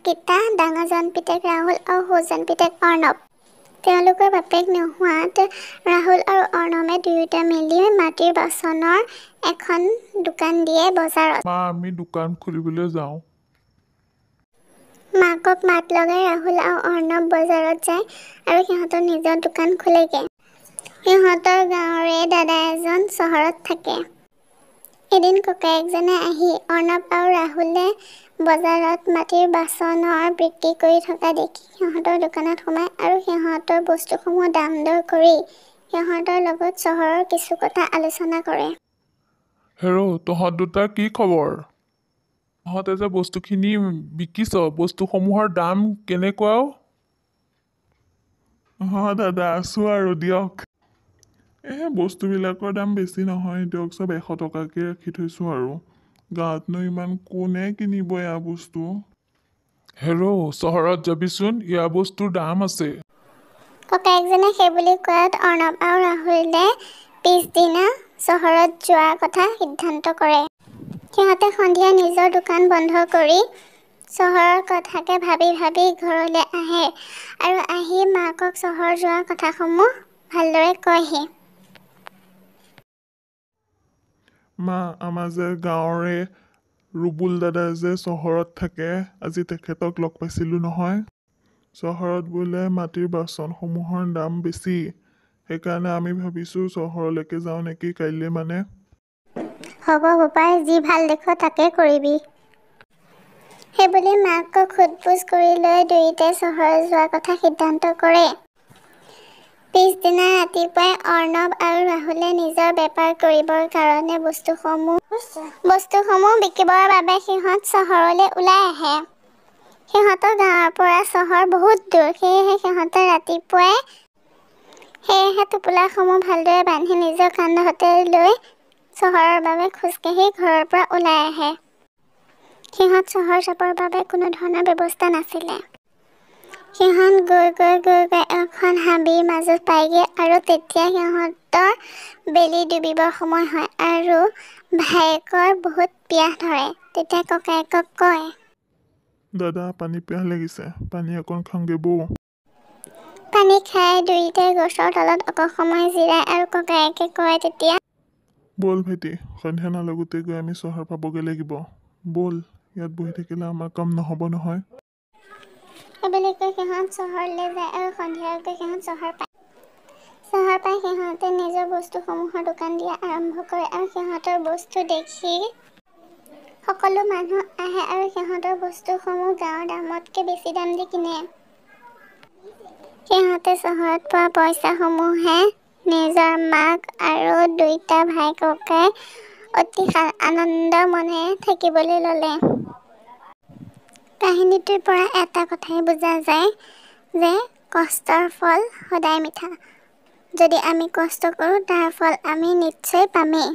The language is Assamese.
কেইটা, ডাঙৰজন পিতেক ৰাহুল আৰু সৰুজন পিতেক অৰ্ণৱ। তেওঁলোকৰ বাপেক নোহোৱাত ৰাহুল আৰু অৰ্ণৱে দুয়োটা মিলি মাটিৰ বাচনৰ এখন দোকান দিয়ে বজাৰত। মা, আমি দোকান খুলিবলৈ যাওঁ। মাকক মাত লগাই ৰাহুল আৰু অৰ্ণৱ বজাৰত যায় আৰু সিহঁতৰ নিজৰ দোকান খোলেগৈ। সিহঁতৰ গাঁৱৰে দাদা এজন চহৰত থাকে। এদিন ককায়েকজনে আহি অৰ্ণৱ আৰু ৰাহুলে বজাৰত মাটিৰ বাচনৰ বিক্ৰী কৰি থকা দেখি সিহঁতৰ দোকানত সোমায় আৰু সিহঁতৰ বস্তুসমূহ দাম দৰ কৰি সিহঁতৰ লগত চহৰৰ কিছু কথা আলোচনা কৰে। হেৰৌ, তহঁত দুটাৰ কি খবৰ? তহঁতে যে বস্তুখিনি বিকিছ, বস্তুসমূহৰ দাম কেনেকুৱা অ'? অঁ দাদা, আছোঁ আৰু দিয়ক। এই বস্তুবিলাকৰ দাম বেছি নহয় দিয়ক, চব 100 টকাকৈ ৰাখি থৈছোঁ আৰু। গাঁৱতনো ইমান কোনে কিনিব এয়া বস্তু? হেৰৌ, চহৰত যাবিচোন, এয়া বস্তুৰ দাম আছে। ককায়েকজনে সেইবুলি কোৱাত অৰ্ণৱ আৰু ৰাহুলে পিছদিনা চহৰত যোৱাৰ কথা সিদ্ধান্ত কৰে। সিহঁতে সন্ধিয়া নিজৰ দোকান বন্ধ কৰি চহৰৰ কথাকে ভাবি ভাবি ঘৰলৈ আহে আৰু আহি মাকক চহৰ যোৱাৰ কথাসমূহ ভালদৰে কয়হি। মা, আমাৰ যে গাঁৱৰে ৰুবুল দাদা যে চহৰত থাকে, আজি তেখেতক লগ পাইছিলোঁ নহয়। চহৰত বোলে মাটিৰ বাচনসমূহৰ দাম বেছি, সেইকাৰণে আমি ভাবিছোঁ চহৰলৈকে যাওঁ নেকি কাইলৈ মানে। হ'ব বোপাই, যি ভাল দেখ তাকে কৰিবি। সেইবুলি মাকক সোধ পোছ কৰি লৈ দুয়োটাই চহৰত যোৱাৰ কথা সিদ্ধান্ত কৰে। পিছদিনা ৰাতিপুৱাই অৰ্ণৱ আৰু ৰাহুলে নিজৰ বেপাৰ কৰিবৰ কাৰণে বস্তুসমূহ বিকিবৰ বাবে সিহঁত চহৰলৈ ওলাই আহে। সিহঁতৰ গাঁৱৰ পৰা চহৰ বহুত দূৰ, সেয়েহে সিহঁতে ৰাতিপুৱাই টোপোলাসমূহ ভালদৰে বান্ধি নিজৰ কান্ধতে লৈ চহৰৰ বাবে খোজকাঢ়ি ঘৰৰ পৰা ওলাই আহে। সিহঁত চহৰ যাবৰ বাবে কোনো ধৰণৰ ব্যৱস্থা নাছিলে। সিহঁত গৈ গৈ গৈ গৈ এখন হাবিৰ মাজত পায়গৈ আৰু তেতিয়া সিহঁতৰ বেলি ডুবিবৰ সময় হয় আৰু ভায়েকৰ বহুত পিয়াহ ধৰে। তেতিয়া ককায়েকক কয়, দাদা, পানী পিয়াহ লাগিছে, পানী অকণ খাওঁগৈ বৌ। পানী খাই দুয়োটাই গছৰ তলত অকণ সময় জিৰাই আৰু ককায়েকে কয় তেতিয়া, ব'ল ভাইটি, সন্ধিয়া নালাগোঁতেই গৈ আমি চহৰ পাবগৈ লাগিব। ব'ল, ইয়াত বহি থাকিলে আমাৰ কাম নহ'ব নহয়। সেইবুলি কৈ সিহঁত চহৰলৈ যায় আৰু সন্ধিয়া গৈ সিহঁত চহৰ পায়। চহৰ পাই সিহঁতে নিজৰ বস্তুসমূহৰ দোকান দিয়া আৰম্ভ কৰে আৰু সিহঁতৰ বস্তু দেখি সকলো মানুহ আহে আৰু সিহঁতৰ বস্তুসমূহ গাঁৱৰ দামতকৈ বেছি দাম দি কিনে। সিহঁতে চহৰত পোৱা পইচাসমূহে নিজৰ মাক আৰু দুইটা ভাই ককাই অতি আনন্দ মনে থাকিবলৈ ল'লে। কাহিনীটোৰ পৰা এটা কথাই বুজা যায় যে কষ্টৰ ফল সদায় মিঠা। যদি আমি কষ্ট কৰোঁ, তাৰ ফল আমি নিশ্চয় পামেই।